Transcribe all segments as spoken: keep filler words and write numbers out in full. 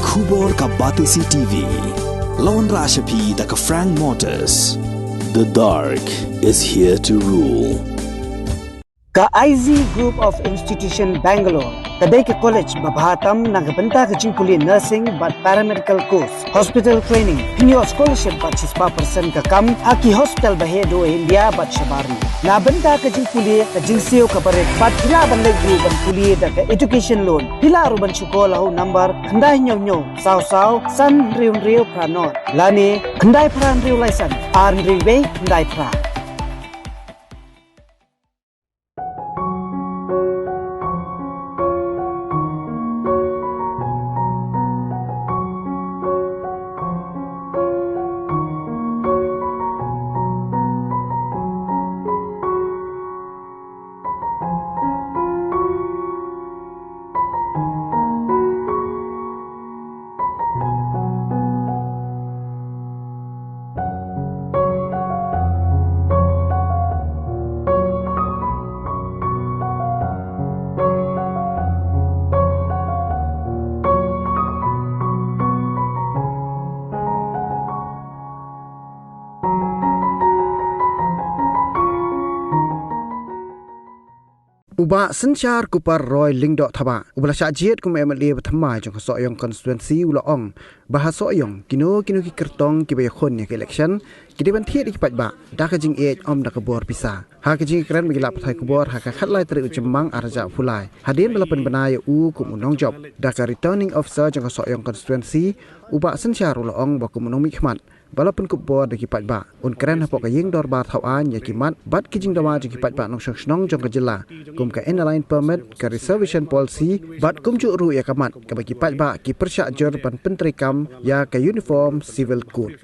Khubor ka Batesi T V. La wanrah sha phi da ka Frank Motors. The dark is here to rule. Ka I Z Group of Institution Bangalore ka dei ka college ba bha tam na ka bynta ka jingpule nursing bad paramedical course, hospital training, pynïoh scholarship bad shispah percent ka kam ha ki hospital ba heh duh ha India bad shabar ri. Na bynta ka jingpule ka jingsiew ka barit bad phi lah ban leit ruh ban pule da ka education loan. Phi lah ruh ban shu call ha u number khyndai hynñiew hynñiew saw saw san hynriew hynriew phra nod lane khyndai phra hynriew lai san ar hynriew wei khyndai phra. U Bah Synshar Kupar Roy Lyngdoh Thabah, uba la shah jied kum u M L A ba thymmai jong ka Sohiong Constituency, u la ong ba ha Sohiong kino kino ki kyrtong kiba ïakhun ïa ka election ki dei ban thied ïa ki paidbah da ka jingïeit, ym da ka bor pisa. Ha ka jingkren bad ki lad pathai khubor ha ka khatlai tarik u Jymmang arhajar arphew lai, hadien ba la pynbna ïa u kum u nongjop da ka Returning Officer jong ka Sohiong Constituency, u Bah Synshar u la ong ba kum u nongmihkhmat ba la pynkup bor da ki paidbah, un kren hapoh ka ïing dorbar thaw aiñ ïa ki mat bad ki jingdawa jong ki paidbah nongshong shnong jong ka jylla, kum ka Inner Line Permit, ka Reservation Policy bad kumjuh ruh ïa ka mat kaba ki paidbah ki pyrshah jur ban pyntreikam ïa ka Uniform Civil Code.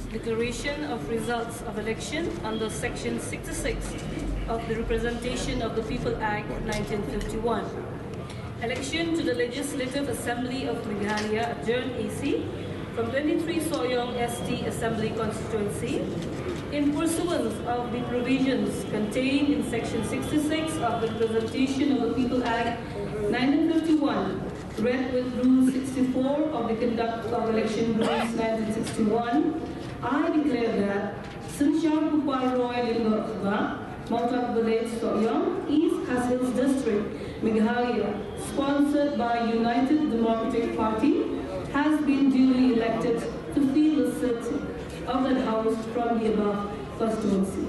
Declaration of results of election under Section sixty-six of the Representation of the People Act nineteen fifty-one. Election to the Legislative Assembly of Meghalaya adjourned A C from twenty-three Sohiong S T Assembly Constituency in pursuance of the provisions contained in Section sixty-six of the Representation of the People Act nineteen fifty-one, read with Rule sixty-four of the Conduct of Election Rules nineteen sixty-one, I declare that Synshar Kupar Roy Lyngdoh Thabah, Mawthadraishan, Sohiong, East Khasi Hills District, Meghalaya, sponsored by United Democratic Party, has been duly elected to fill the seat of that house from the above constituency.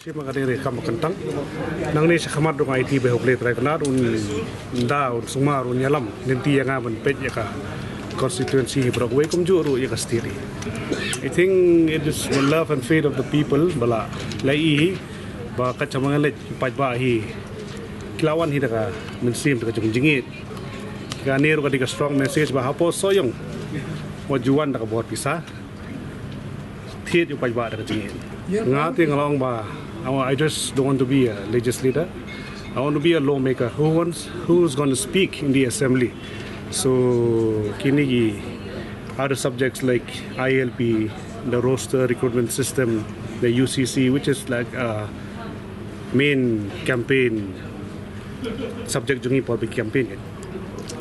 Shi ma ka dei re kam kyntang. Nangne sha khmat dong ai ti be hok le trai kna un da un sumar un ïalam. Lynti ïa nga ban peit ïa ka constituency hi baroh kawei kumjuh ruh ïa ka state. I think it is the love and faith of the people ba la leh hi ba ka jingmane leh paidbah hi ki la wan hi da ka mynsiem da ka jingïeit. Kane ruh ka dei ka strong message ba hapoh Sohiong wat ju wan da ka bor pisa. Thied ïa u paidbah da ka jingïeit. Nga te nga la ong ba, I wa-, I just don't want to be a legislator. I want to be a lawmaker who wants, who's going to speak in the assembly. So kine ki other subjects like I L P, the roster recruitment system, the U C C, which is like a main campaign subject jong ngi, public campaign.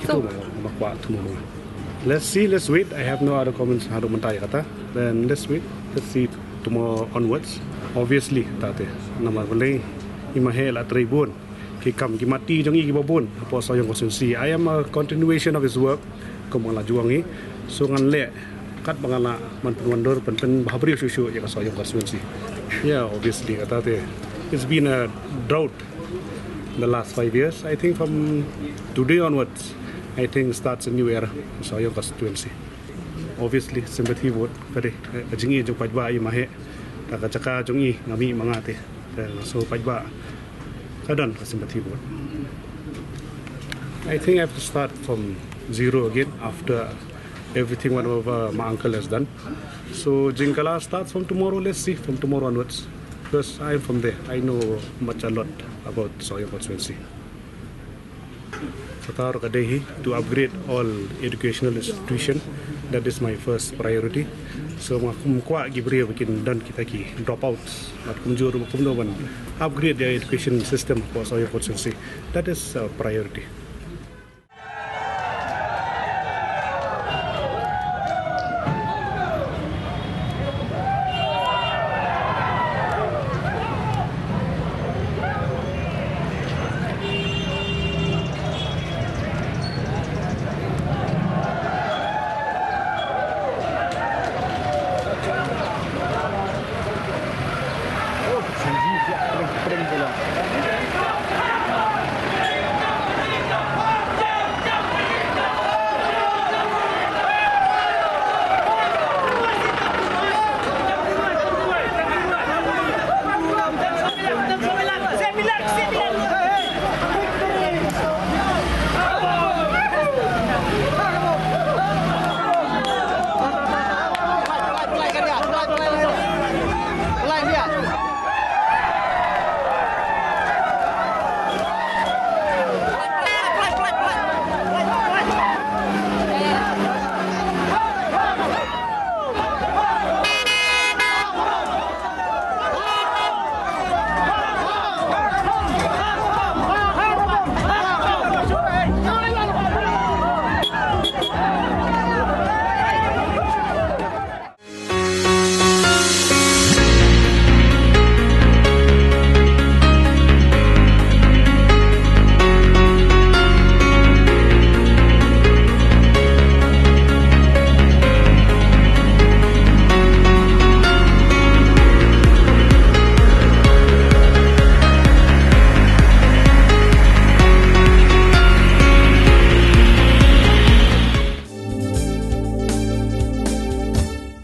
Kito ma, ma kwah thmu ma. Let's see, let's wait. I have no other comments haduh mynta ïa kata. Then let's wait. Let's see tomorrow onwards. Obviously, tate namar balei, i ma heh la trei bun ki kam ki mati jong i kiba bun hapoh Sohiong constituency. I am a continuation of his work. Kum nga la ju ong hi. So ngan leh katba nga lah ban pynwandur, pyn, pynbhabriew shuh shuh ïa ka Sohiong constituency. Yeah, obviously, kata te, it's been a drought the last five years. I think from today onwards, I think starts a new era in Sohiong constituency. Obviously, sympathy vote, ka dei, eh, ka jingïeit jong paidbah i ma heh. Ka, ka jaka jong i nga mih ma nga te. Eh, so paidbah ka don ka sympathy vote. I think I have to start from zero again after everything whatever my uncle has done. So jingkylla starts from tomorrow. Let's see from tomorrow onwards. Because I'm from there. I know much a lot about Sohiong constituency. Kata ruh ka dei hi to upgrade all educational institution That is my first priority. So nga kum kwah ki briew ba kin don kita ki dropouts, bad kumjuh ruh kumno ban upgrade the education system for Sohiong constituency. That is a priority.